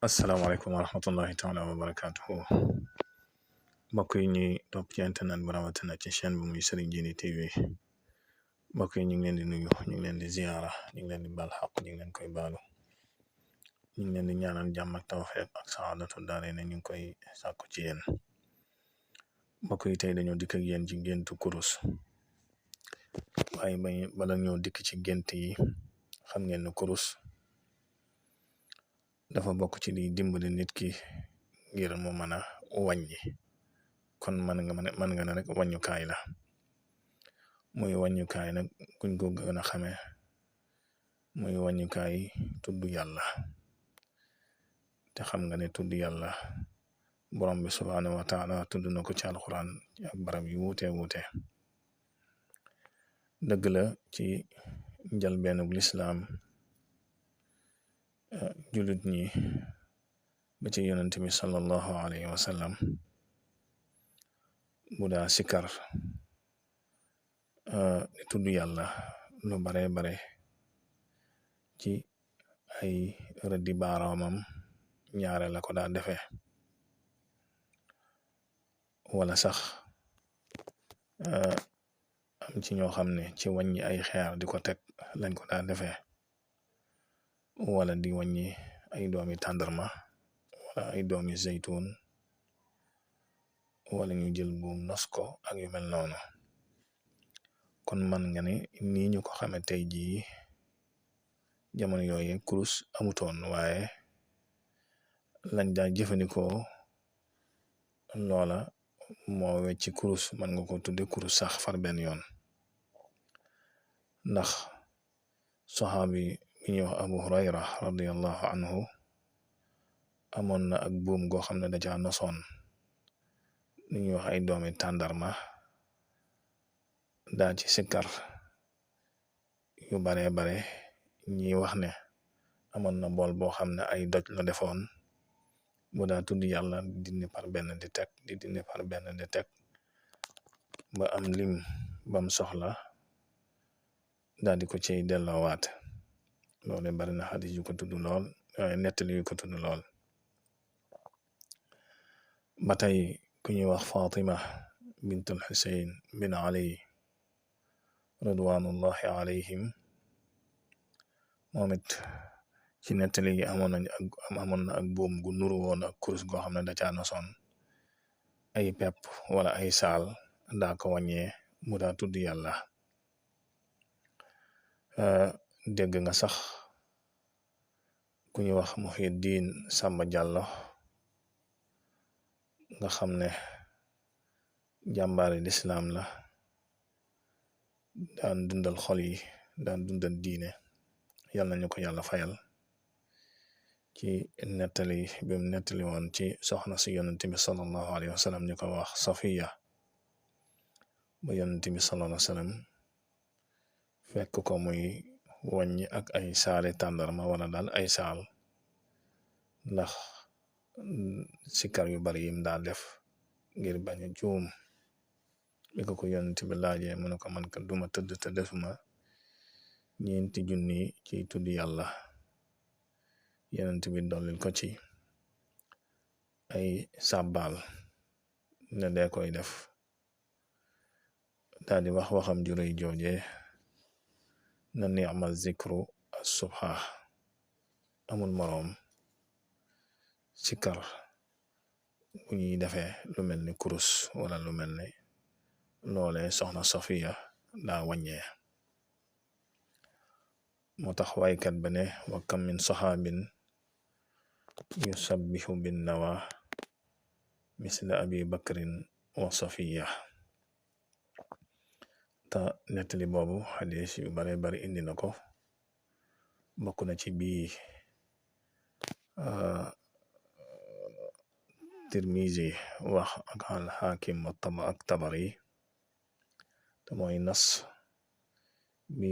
asalaamaaleykum wa rahmatullahi taala wa barakaatuhu mbokk yi ñuy topp ci internet bu rawatina ci chaîne bu muy Serigne Djily TV mbokk yi ñu ngi leen di nuyu ñu ngi leen di ziyaara ñu ngi leen di baal xaq ñu ngi leen koy baalu ñu ngi leen di ñaanal jàmm ak tawfeex ak saadatu daare ne ñu ngi koy sàkku ci yéen mbokk yi tey dañoo dikk ak yéen ci géntu kurus waaye bala ñoo dikk ci gént yi xam ngeen ne kurus dafa bokk ci di dimbali nit ki ngir mu mën a wàññi kon mën nga ne rek wàññukaay la muy wàññukaay nag kuñ ko gën a xamee muy wàññukaay tudd yàlla te xam nga ne tudd yàlla borom bi subhaanahu wa taala tudd na ko ci alxuraan ak barab yu wuute dëgg la ci njalbeenug lislaam julit ñi ba ci yonent bi sallallahu alayhi wa sallam bu daa sikar di tudd yàlla lu bare ci ay rëddi baaraamam ñaare la ko daa defee wala sax am ci ñoo xam ne ci wàññi ay xeer di ko teg lañ ko daa defee wala di wàññi ay doomi tàndarma wala ay doomi zeytun wala ñu jël buum nos ko ak yu mel noonu kon man nga ne nii ñu ko xame tey jii jamono yooye kurus amutoon waaye lañ daa jëfandikoo loola moo wecci kurus man nga ko tudde kurus sax far benn yoon ndax saxaabi bi ñuy wax abu hurayra radiallahu anhu amoon na ak buum goo xam ne da caa nosoon li ñuy wax ay doomi tàndarma daa ci sikkar yu bare ñi wax ne amoon na bool boo xam ne ay doj la defoon bu daa tudd yàlla di dindi par benn di teg di dindi par benn di teg ba am lim bam soxla daal di ko ciy delloowaat loolu bari na xadis yu ko tudd lool waaye nettali yu ko tudd lool ba tey ku ñuy wax Fatima bintul Xuseyn bin Ali ridwanullahi alayhim moom it ci nettali yi amoon na ak buum gu nuru woon ak kurus goo xam ne da caa nosoon ay pepp wala ay saal daa ko wàññee mu daa tudd yàlla dégg nga sax ku ñuy wax Muhyiddin Samba Diallo nga xam ne jàmbaari lislaam la daan dundal xol yi daan dundal diine yàlla nañu ko yàlla fayal ci nettali bi mu nettali woon ci soxna si yonent bi sallallahu alayhi wa sallam ñu ko wax Safiya ba yonent bi sallallahu alayhi wa sallam fekk ko muy wàññi ak ay saali tàndarma wala daal ay saal ndax sikkar yu bari yim daa def ngir bañ a juum bi ko yonent bi laajee mu ne ko man ka duma tëdd te defuma ñeenti junni ci tudd yàlla yonent bi dollil ko ci ay sàbbaal ne dee koy def daal di wax waxam ju rëy jooje na ni'mal zikru as-subha amul moroom sikkar bu ñuy defee lu mel ni kurus wala lu mel ni loole soxna Safiya daa wàññee moo tax waykat ba ne wa kam min saxaabin yusabbihu bin nawa misla abi bakrin wa Safiya te nettali boobu xadis yu bari indi na ko bokk na ci bii Tirmizi wax ak al-Hakim ak Tabari te mooy nas bi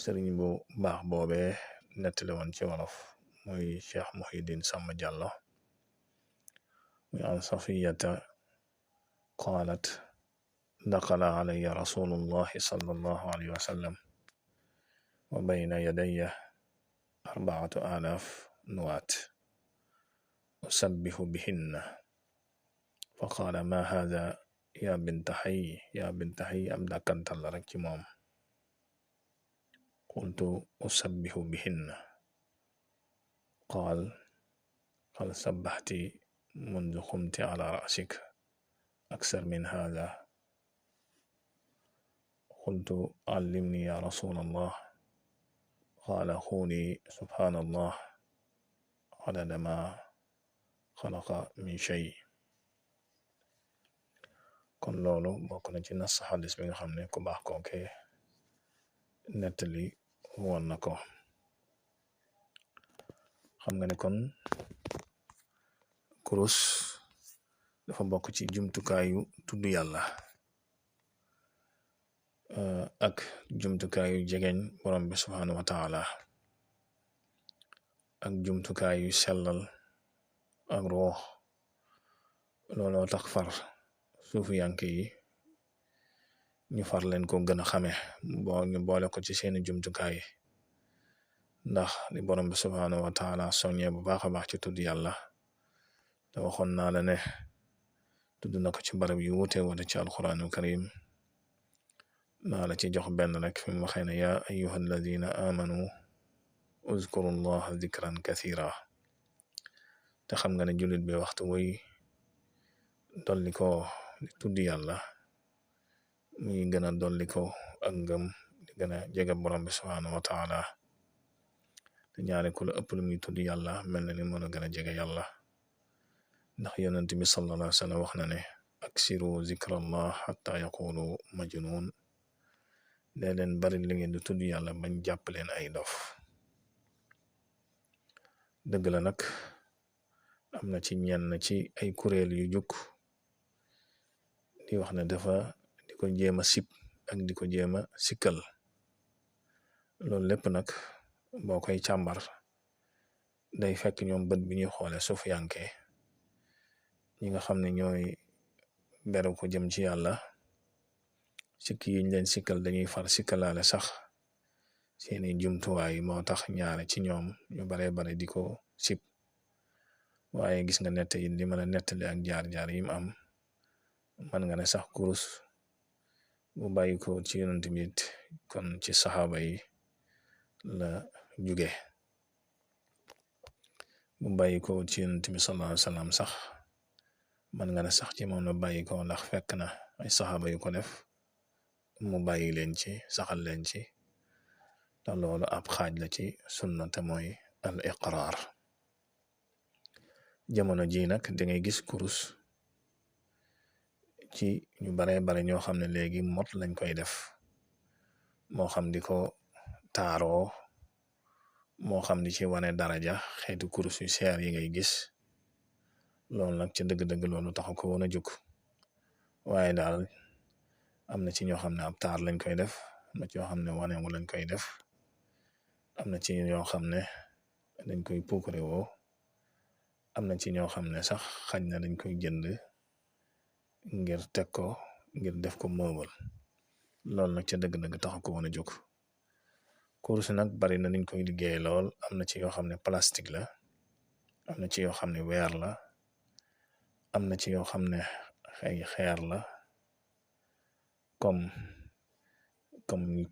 sëriñ bu baax boobee nettali woon ci wolof muy Cheikh Muhyiddin Samba Diallo muy an Safiyata qaalat daxala alayya rasulullahi sallallahu alayhi wa sallam wa bayna yadayya 4000 nuwaat usabbihu bihinna fa qaala ma hada ya binta xay am dàkkantal la rek ci moom. qultu usabbihu bihinna qaal hal sabbaxti mundu xumti ala rasik aksar min hada. qultu allimni ya rasul allah qaala xuuli subhanallah adada ma xalaqa min shay. kon loolu bokk na ci nas xadis bi nga xam ne ku baax kooke nettali woon na ko. xam nga ne kon kurus dafa bokk ci jumtukaayu tudd yàlla ak jumtukaayu jegeñ borom bi subhanahu wa taala ak jumtukaayu sellal ak ruux. looloo tax far suufu yanke yi ñu far leen ko gën a xame ñu boole ko ci seeni jumtukaay ndax li borom bi subhanahu wa taala soññee bu baax a baax ci tudd yàlla te waxoon naa la ne tudd na ko ci barab yu wuute wute ci alquraanul karim. naa la ci jox benn rek fi mu waxee ne yaa ayyuha alladina amanu uzkuru llaha zikran kathira. te xam nga ne jullit bi waxtu wuy dolli ko di tudd yàlla muy gën a dolli ko ak ngëm di gën a jege borom bi subhanahu wa taala. te ñaare ku la ëpp lu muy tudd yàlla mel na ni mën a gën a jege yàlla ndax yonent bi sallallahu alayhi wa sallam wax na ne aksiru zikrallah xatta yaqulu majnun. dee leen bari li ngeen di tudd yàlla bañ jàpp leen ay dof. dëgg la nag am na ci ñenn ci ay kuréel yu jóg di wax ne dafa di ko jéema sib ak di ko jéema sikkal. loolu lépp nag boo koy càmbar day fekk ñoom bët bi ñuy xoole suuf yanke ñi nga xam ne ñooy beru ko jëm ci yàlla sikk yiñ leen sikkal dañuy far sikkalaale sax seeni jumtuwaay moo tax ñaare ci ñoom ñu bare di ko sib. waaye gis nga nett yi li mën a nettali ak jaar-jaar yim am man nga ne sax kurus bu bàyyi ko ci yonent bi kon ci saxaaba yi la jóge. bu bàyyi ko ci yonent bi sallallahu alayhi wa sallam sax man nga ne sax ci moom la bàyyi ko ndax fekk na ay saxaaba yu ko def mu bàyyi leen ci saxal leen ci. te loolu ab xaaj la ci sunna te mooy al iqraar. jamono ji nag da ngay gis kurus ci ñu bare ñoo xam ne léegi mot lañ koy def moo xam di ko taaroo moo xam di ci wane daraja xeetu kurus yu seer yi ngay gis. loolu nag ci dëgg-dëgg loolu taxu ko woon a jóg waaye daal am na ci ñoo xam ne ab taar lañ koy def am na ci ñoo xam ne wanewu lañ koy def am na ci ñoo xam ne dañ koy puukare woo am na ci ñoo xam ne sax xañ na dañ koy jënd ngir teg ko ngir def ko meuble. loolu nag ca dëgg-dëgg taxu ko woon a jóg. kurus nag bari na niñ koy liggéey lool. am na ci yoo xam ne plastique la am na ci yoo xam ne weer la am na ci yoo xam ne ay xeer la comme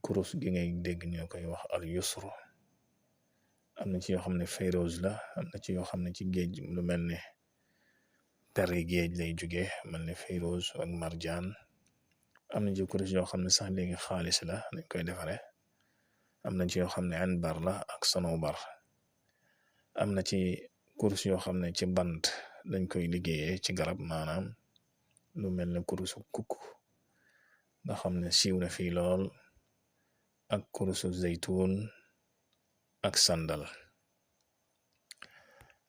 kurus gi ngay dégg ñoo koy wax al yusru. am na ci yoo xam ne fayrouz la am na ci yoo xam ne ci géej lu mel ne peri géej lay jóge mel ne fayrouz ak marjaan. am na ci kurus yoo xam ne sax léegi xaalis la dañ koy defare. am na ci yoo xam ne anbar la ak sanobar. am na ci kurus yoo xam ne ci bant dañ koy liggéeyee ci garab maanaam lu mel ne kurusu kukk nga xam ne siiw na fii lool ak kurusu zaytun ak sandal.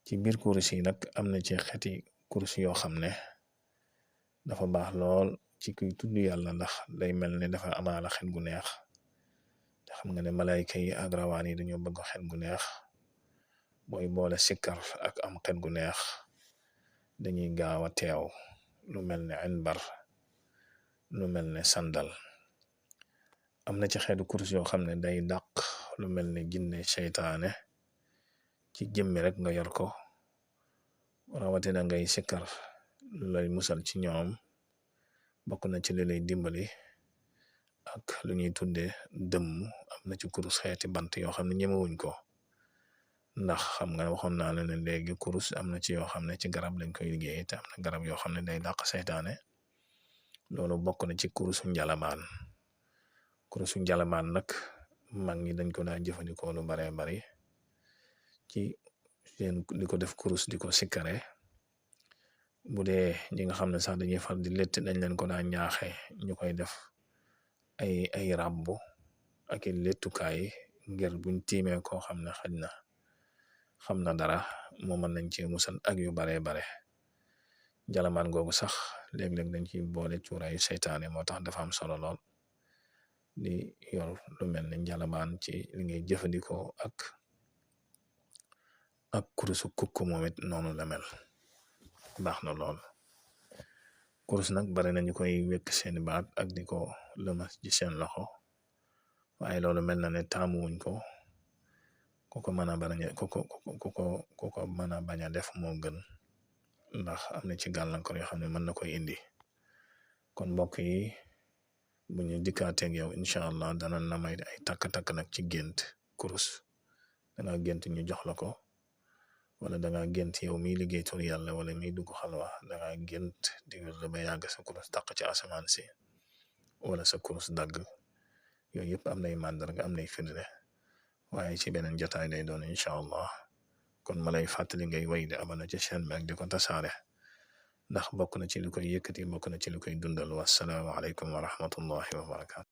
ci biir kurus yi nag am na ci xeeti kurus yoo xam ne dafa baax lool ci kuy tudd yàlla ndax day mel ne dafa amaala xet gu neex te xam nga ne malayka yi ak rawaan yi dañoo bëgg xet gu neex. booy boole sikkar ak am xet gu neex dañuy gaaw a teew lu mel ne anbar lu mel ne sandal. am na ci xeetu kurus yoo xam ne day dàq lu mel ne jinne seytaane ci jëmmi rek nga yor ko rawatina ngay sikkar lu lay musal ci ñoom bokk na ci li lay dimbali ak lu ñuy tudde dëmm. am na ci kurus xeeti bant yoo xam ne ñemewuñ ko, ndax xam nga waxoon naa la ne léegi kurus am na ci yoo xam ne ci garab lañ koy liggéey, te am na garab yoo xam ne day dàq seytaane. loolu bokk na ci kurusu njalamaan. kurusu njalamaan nag mag ñi dañ ko daa jëfandikoo lu baree bari ci seen di ko def kurus di ko sikkare. bu dee ñi nga xam ne sax dañuy far di lett dañ leen ko daa ñaaxe ñu koy def ay ràbbu ak i lettukaay ngir buñ tiimee koo xam ne xaj na xam na dara moo mën nañ ci musal ak yu baree bare. njalamaan googu sax léeg-léeg dañ ci boole cuuraayu seytaane, moo tax dafa am solo lool di yor lu mel ne njalamaan ci li ngay jëfandikoo ak kurusu kukk moom it noonu la mel, baax na lool. kurus nag bari nañu koy wekk seeni baat ak di ko lëmas ci seen loxo, waaye loolu mel na ne taamuwuñ ko. ku ko mën a bañ a def moo gën, ndax am na ci gàllankoor yoo xam ne mën na koy indi. kon mbokk yi bu ñu dikkaateeg yow incha allah dana na may ay takk-takk nag ci gént kurus. danga gént ñu jox la ko, wala danga gént yow miy liggéey tur yàlla wala miy dugg xalwa danga gént di wér ba yàgg sa kurus taq ci asamaan si wala sa kurus dagg. yooyu yëpp am nay màndarga, am nay firnde, waaye ci beneen jotaay lay doon incha allah. kon ma lay fàttali ngay way di abonné ci chaîne bi ak di ko tasaare, ndax bokk na ci li koy yëkkati, bokk na ci li koy dundal. wassalaamu aleykum wa rahmatullahi wa barakaatu.